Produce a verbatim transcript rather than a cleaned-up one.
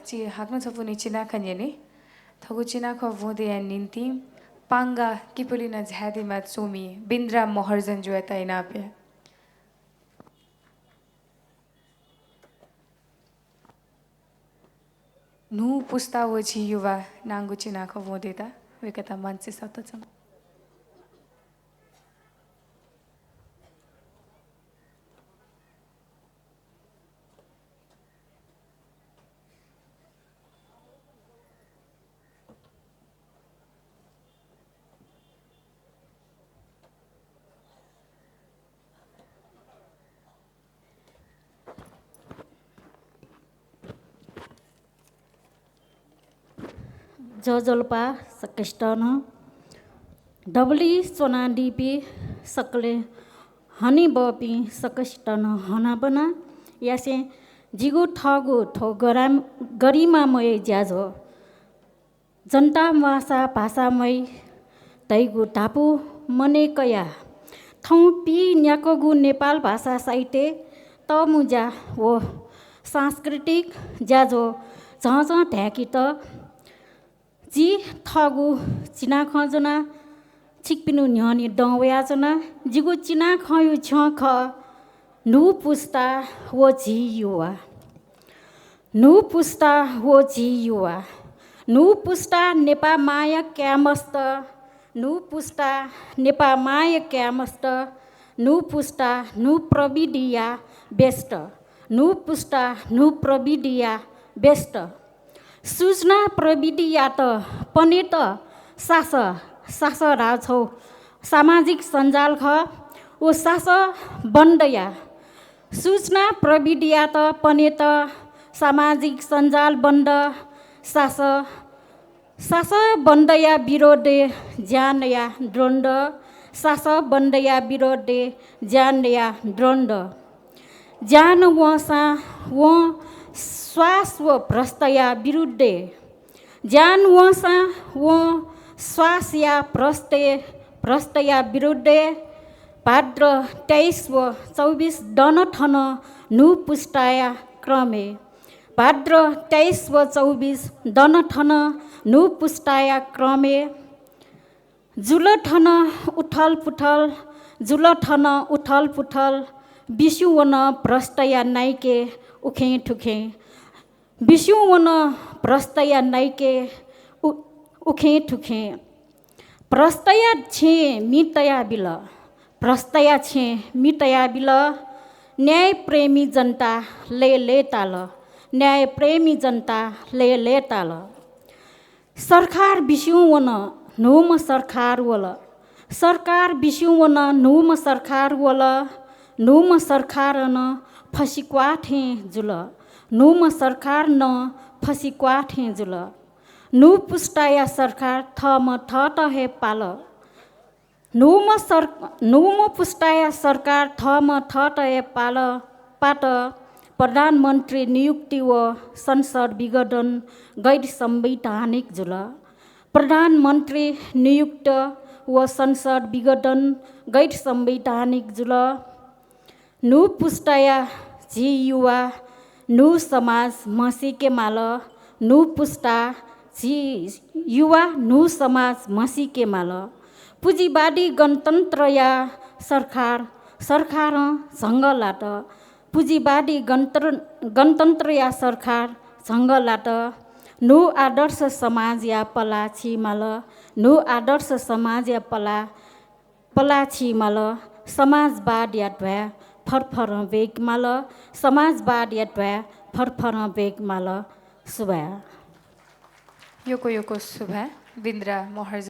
छि हाकनं छपु नि चिनाखँ न्यने। थःगु चिनाखँ ब्वंतया निंतिं पांगा किपुलिना झायेदीमा च्वमि बिन्द्रा महर्जन जुयात इनाप या। न्हू पुस्ता व झी युवा नांगु चिनाखँ ब्वंतय्‌त वय्‌कःयात मञ्चय् सःतःछम्ह। ज्वजलपा सकसितं नं। दबुलिइ च्वनादीपिं सकलें हनेबहःपिं सकसितं नं हनाबना यासें जिगु थःगु थ्व गराम-, गरिमामय ज्याझ्वः जनता म्वाःसा भाषा म्वाइ धइगु धापू मनय् कयाः थौं पीन्याक्वःगु नेपाल भाषा साहित्य तःमुँज्या व सांस्कृतिक ज्याझ्वः झःझः धाय्‌केत जि थःगु चिनाखँ ज्वनाः छिकपिनिगु न्ह्यःने दं वयाच्वना। जिगु चिनाखँया छ्यं खः न्हू पुस्ता व झी युवा। न्हू पुस्ता व झी युवा। न्हू पुस्ता नेपाःमांया काय्‌मस्त। न्हू पुस्ता नेपाःमांया काय्‌मस्त। न्हू पुस्ता न्हू प्रविधिया व्यस्त। न्हू पुस्ता न्हू प्रविधिया व्यस्त। सूचना प्रविधियात पनेत सासः, सासः धाःगु छगू सामाजिक सञ्जाल खः। व सासः बन्दया सूचना प्रविधियात पनेत सामाजिक सञ्जाल बन्द, सासः, सासः बन्दया विरोधय् ज्यानया द्वन्द्व, सासः बन्दया विरोधय् ज्यानया द्वन्द्व। ज्यान वंसां वं स्वास व भ्रष्टया विरुद्धय् ज्यान वंसां वं स्वासया भ्रष्टय्, भ्रष्टया विरुद्धय् भाद्र तेइस व चौबिस दन थन न्हू पुस्ताया क्रमय्, भाद्र तेइस व चौबिस दन थन न्हू पुस्ताया क्रमय् जुल थन उथलपुथल, जुल थन उथलपुथल, बिस्युं वन भ्रष्टया नाइके उखें थुखें। बिस्युं वन भ्रष्टया नाइके उ-, उखें थुखें। भ्रष्टया छेँय् मि तयाबिल। भ्रष्टया छेँय् मि तयाबिल। न्यायप्रेमी जनता लय्‌लय्‌ताल। न्यायप्रेमी जनता लय्‌लय्‌ताल। सरकार बिस्युं वन, न्हूम्ह सरकार वल। सरकार बिस्युं वन, न्हूम्ह सरकार वल। न्हूम्ह सरकार नं फसिक्वाः थें जुल। न्हूम्ह सरकार नं फसिक्वाः थें जुल। न्हू पुस्ताया सरकार थःम्हं थःत हे पाल। न्हूम्ह सर-, न्हूम्ह पुस्ताया सरकार थःम्हं थःत हे पाल, पात। प्रधानमन्त्री नियुक्ति व संसद विघटन गैर संवैधानिक जुल। प्रधानमन्त्री नियुक्त व संसद विघटन गैर संवैधानिक जुल। न्हू पुस्ताया झी युवा न्हू समाज म्हसीके माल। न्हू पुस्ता झी युवा न्हू समाज म्हसीके माल। पुँजीवादी गणतन्त्रया सरकार, सरकारं झंगः लात। पुँजीवादी गणतन्त्र, गणतन्त्रया सरकार झंगः लात। न्हू आदर्श समाजया पलाः छि माल। न्हू आदर्श समाजया पलाः पलाः छि माल। समाजवादया ध्वाँय् फरफरं ब्वय्के माल। समाजवादया ध्वाँय् फरफरं ब्वय्के माल। सुभाय्। यक्व यक्व सुभाय् बिन्द्रा महर्जन।